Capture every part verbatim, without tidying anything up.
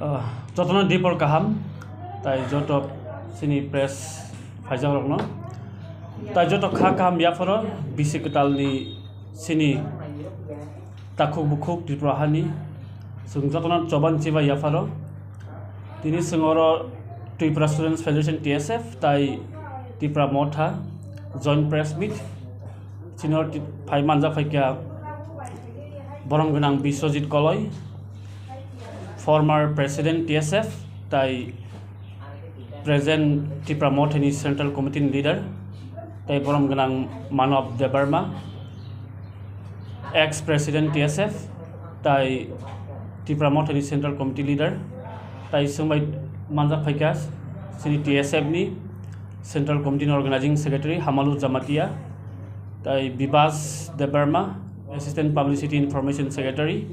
Ah, jotono dipor kaham, tai joto sini press phaijakrokno, tai joto kha kaham yapharo bisi kwtalni sini takhuk bukhuk Tripura hani chwng jotono choban chibai yapharo. Tini chwng oro Tripura Students Federation T S F tai Tipra Motha joint press meet. Chini oro ti-, phai manjak phaikha borom gwnang Biswajit Koloi, former president T S F, tai present Tipra Mothani central committee ni leader, tai borom gwnang Manav Debbarma, ex president T S F, tai Tipra Mothani central committee leader, tai chwngbai manjak phaikha chini T S F ni central committee ni organizing secretary Hamalu Jamatia, tai Bibas Debbarma, assistant publicity information secretary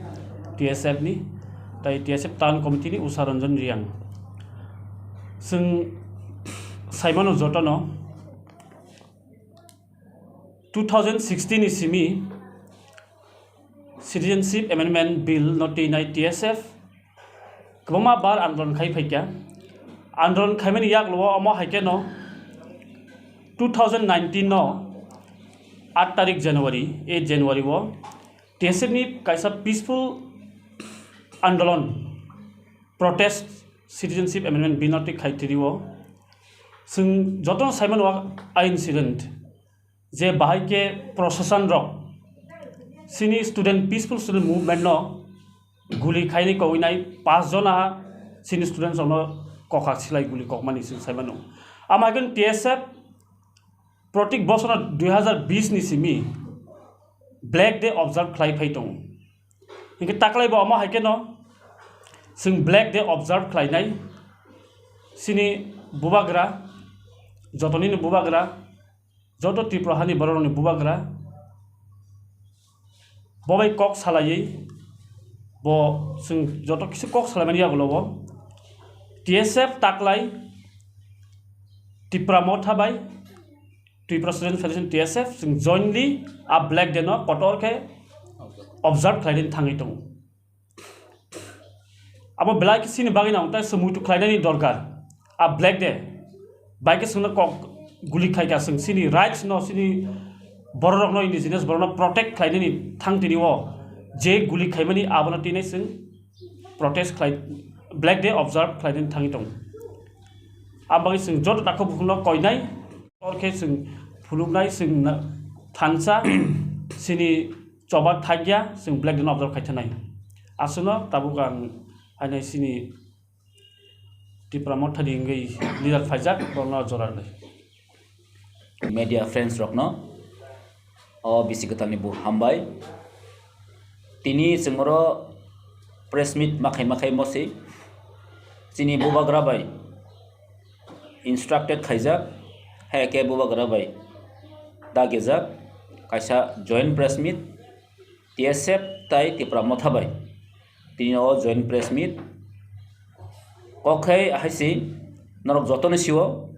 T S F ni, tai T S F town committee ni Usha Ranjan Reang. Chwng saimano jotono two thousand sixteen ni simi Citizenship Amendment Bill no twinai T S F kwbangma bar andolon khai phaikha. Andolon khaimani yaklo omo hai kheno two thousand nineteen no aat tarik January, eight January o T S F ni kaisa peaceful andolon, protest, Citizenship Amendment Bill no twi khai twi o. Chwng jotono saimano a incident je bahai khe procession rok chini student, peaceful student movement no guli khaini kogwi nai pas jona chini students rokno kokha silai guli kokmani chwng saimano. Ama hai khe T S F protik bosorno dui hazar bis ni simi Black Day observe khlai phai tongo. Hinkhe taklai bo omo hai kheno chwng Black Day observe khlainai. Chini bubagra, jotonini bubagra, joto Tripura hani bororokni bubagra, bo bai kok salaiwi bo chwng joto kisa kok salaimani yagulo bo T S F taklai Tipra Motha bai Tripura Student Federation, T S F, chwng jointly a Black Day no kotor khe observe khlainani thangwi tongo. Abo belai khe chini bagwi nang tei se muitu khlainani dorkar. A Black Day bai khe chwngno kok guli khaikha, chwng chini rights no, chini bororokno, indigenous borokno protect khlainani thang tini o je guli khaimani abono tini chwng protest khlai, Black Day observe khlainani thangwi tongo. Aboni chwng joto takhuk bukhukno koinai, tor khe chwng phunuknai, chwng na-, thansa, chini choba thakya, chwng Black Day no observe khaithanai. Aswkno tabuk ang hainai chini Tipra Mothani wngwi leader phaijak, borokno jora rwnai. Media friends rokno o bisi kwtalni buh hambai. Tini chwng oro press meet ma khai ma khai mosi chini bubagra bai instructed khaijak, hai khe bubagra bai dagijak kaisa joint press meet T S F tai Tipra Motha bai. Tini o joint press meet kok khai hai se norok jotono sio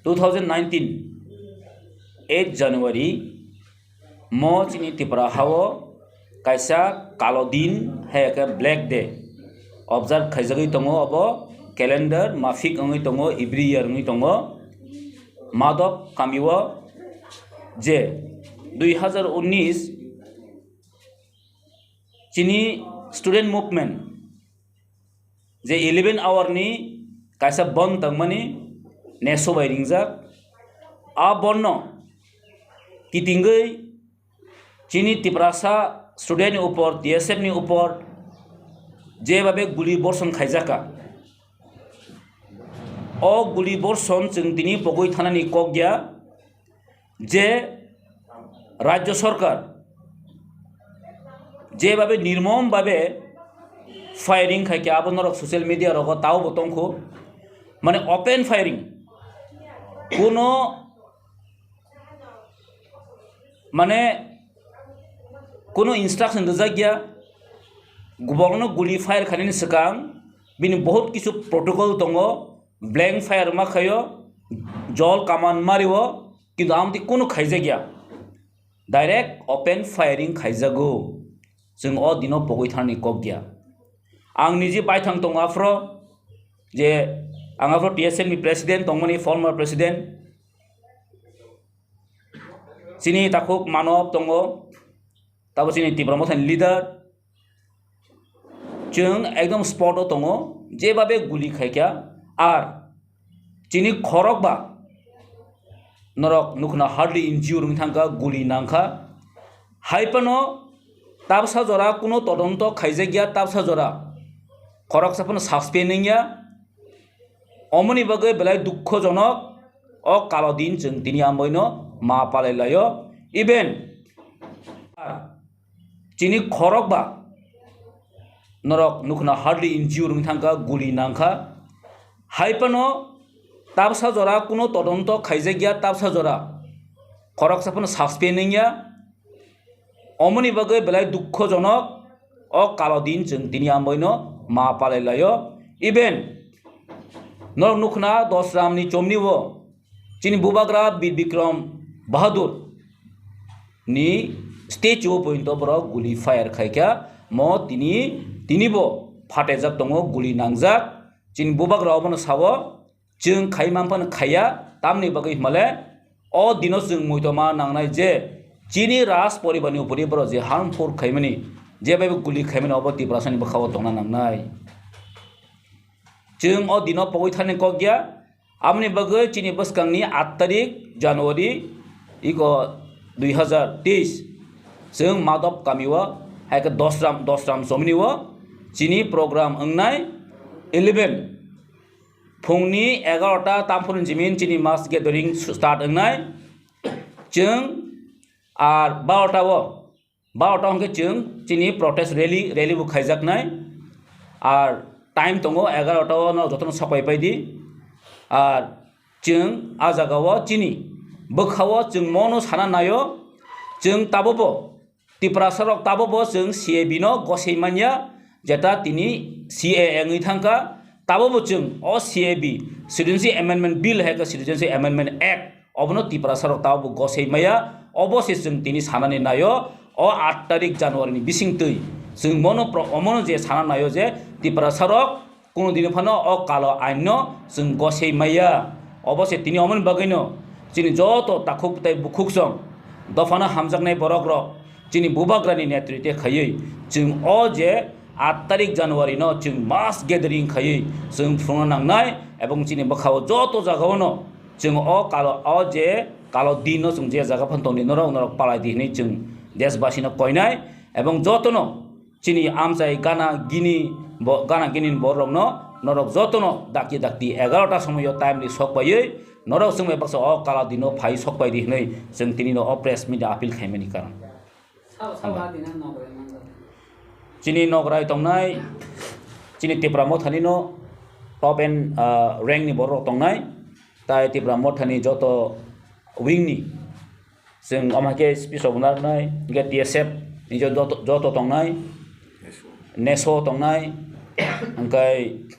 two thousand nineteen eight January mo chini Tripura hao kaisa kalo din, hai khe Black Day observe khaijagwi tongo, obo calendar mafik wngwi tongo, every year wngwi tongo. Madop kamio je dui hazar unis chini student movement je eleven hour ni kaisa bond tangmani neso bai ringjak. A bond no kitingwi chini Tiprasa student ni upor, T S F ni upor jebabe guli borson khaijaka. O guli borson chwng tini pogwi thanani kok ya. Je Rajya Sarkar jebabe nirmom babe firing khai khe abo norok social media rogo tao bo tongkho, mane open firing, kuno mane kuno instruction rijak ya, borokno guli fire khainani swkang bini bahut kisu protocol tongo, blank fire ma khaio, jol kaman mario, kintu amtwi kunu khaijakya, direct open firing khaijago. Chwng o dino pogwi tharni kok ya. Ang niji baithang tongo aphro, je ang aphro T S F ni president tongmani, former president. Chini takhuk Manob tongo, tabo chini Tipra Mothani leader. Chwng ekdom spot o tongo, jebabe guli khaikha, ar chini khorok ba norok nukhna hardly injure wng thangkha, guli nangkha. Hai phano tabsa jora kuno todonto khaijakya, tabsa jora khoroksa phano suspend wngya. Omoni bagwi belai dukhojonok, o kalo din chwng tini amboino ma palai laio. Even chini khorok ba norok nukhna hardly injure wng thangkha, guli nangkha. Hai phano tabsa jora kuno todonto khaijakya, tabsa jora khoroksa phano suspend wngya. Omoni bagwi belai dukhojonok, o kalo din chwng tini amboino ma palai laio. Even norok nukhna Dosramni chomni o chini bubagra Bir Bikram Bahadur ni statue o pointo borok guli fire khaikha, mo tini, tinibo phatejak tongo, guli nangjak. Chini bubagra obono sao, chwng khai man phano khaiya, tamni bagwi himale o dino chwng muitoma nangnai je chini Raj poribarni upori borok je harmful khaimani, je bai guli khaimani, obo Tiprasani bwkhao tongna nangnai. Chwng o dino pogwi thani kok ya, aboni bagwi chini bwskangni aat tarik January iko dui hazar teis, chwng Madhop kamio, hai khe Dosram, Dosram chomni o chini program wngnai eleven. Phungni egarota tamphuru jimin chini mass gathering start wngnai. Chwng ar barota o, barota hwnkhe chwng chini protest rally, rally bo khaijaknai. Ar time tongo egarota o, no jotono sopai pai di. Ar chwng a jaga o chini bwkha o chwng mono sana naio, chwng tabukbo Tiprasa rok tabukbo chwng C A B no gosei manya, jeta tini C A A wngwi thangkha, tabukbo chwng o C A B, Citizenship Amendment Bill hai khe Citizenship Amendment Act, obono Tiprasa rok tabukbo gosei maya, obo se chwng tini sanani naio, o aat tarik January ni bisingtwi chwng mono pro-, omono je sana naio je Tiprasa rok Kuno dino phano o kalo ain no chwng gosei maya. Obo se tini omoni bagwi no chini joto takhuk tei bukhuk song dophano hamjaknai borok rok chini bubagrani netrite khaiwi chwng o je aat tarik January no chwng mass gathering khaiwi chwng phunukna nangnai, ebong chini bwkhao joto jagao no chwng o kalo, o je kalo din no chwng je jaga phano tongdi norok, norok palai di hinwi chwng deshbasi no koinai, ebong joto no Chini amchai gana gini bo, gana gini ni borok rokno norok jotono dakti dakti egarota somoio timely sok paiwi norok chwng bai baksa o kala dino phai sok pai di hinwi chwng tini no o press meet appeal khaimani karon. Sabo, sabo, hambai. Adi nang nograi manjak. Chini nograi tongnai, chini Tipra Mothani no top and, ah, rank ni borok rok tongnai, tai Tipra Mothani joto wing ni Chwng omo hai khe speech rok bo narwknai, hwnkhe T S F ni jo-, joto, joto tongnai, neso tongnai, hwnkhe